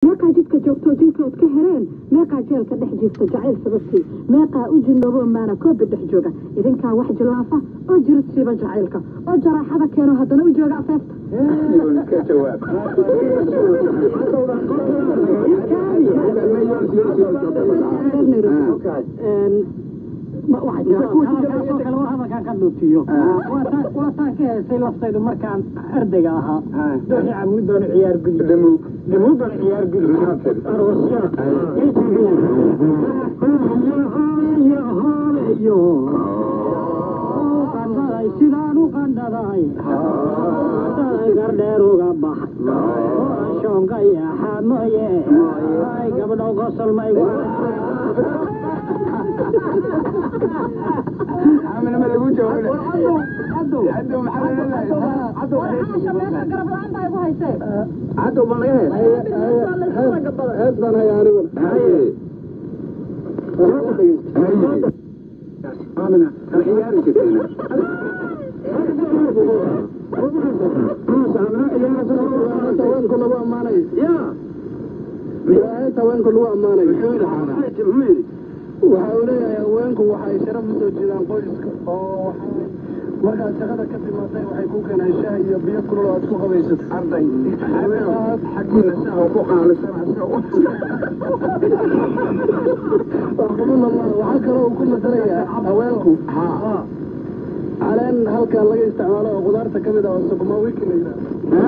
Meeqaa jidka joogtoo jinkood ka hereen? Meeqaa jeelka dhex jiifta jacayl sababtii? Meeqaa u jinnoobo maana koobi dhex jooga? Idinkaa wax jilaafa oo jirid siiba jacaylka oo jaraaxada keeno, haddana u jooga afeefta. Ka jawaab. Hadalkaan ka dhuutiyo waataan ka heesay laftaydu markaan ardayga ahaa, dooxii Camuud baanu ciyaar gudi, Dhamuug. Dhamuug baanu ciyaar gudi. Maxaad tiri? Aroosyada hooleyo qandhaday, sidaan u qandhaday qandhaday, gardheer uga baxay shoonkayaxa mooye, ay gabdho qosol maygu. Amina, ma lagu jawaabay? Cadow, maxaa la leedahay? Xaasha, meesha garab la-aan baa igu haysee. Cadow baa laga hees. Hees baan hayaa aniguna. Haye. Haye. Amina, kala ciyaari jirtayna. Haweenku lagu ammaanayo. Ya. Waa hees haweenku lagu ammaanayo. Muxuu yidhi xaana? Muxuu yidhi? Waxa uu leeyahay haweenku waxay sharaf usoo jiidaan qoyska, oo waxay markaad shaqada ka timaatay waxay ku keenaan shaah iyo biyo kulul oo aad ku qabaysato. Arday. Aad xaggiina shaaha ku qaalisan. Waxaa kaloo uu ku masalayaa haweenku caleen halkan laga isticmaalo oo khudaarta ka mid ah oo sukuma wiki la yidhaahdo. Ha?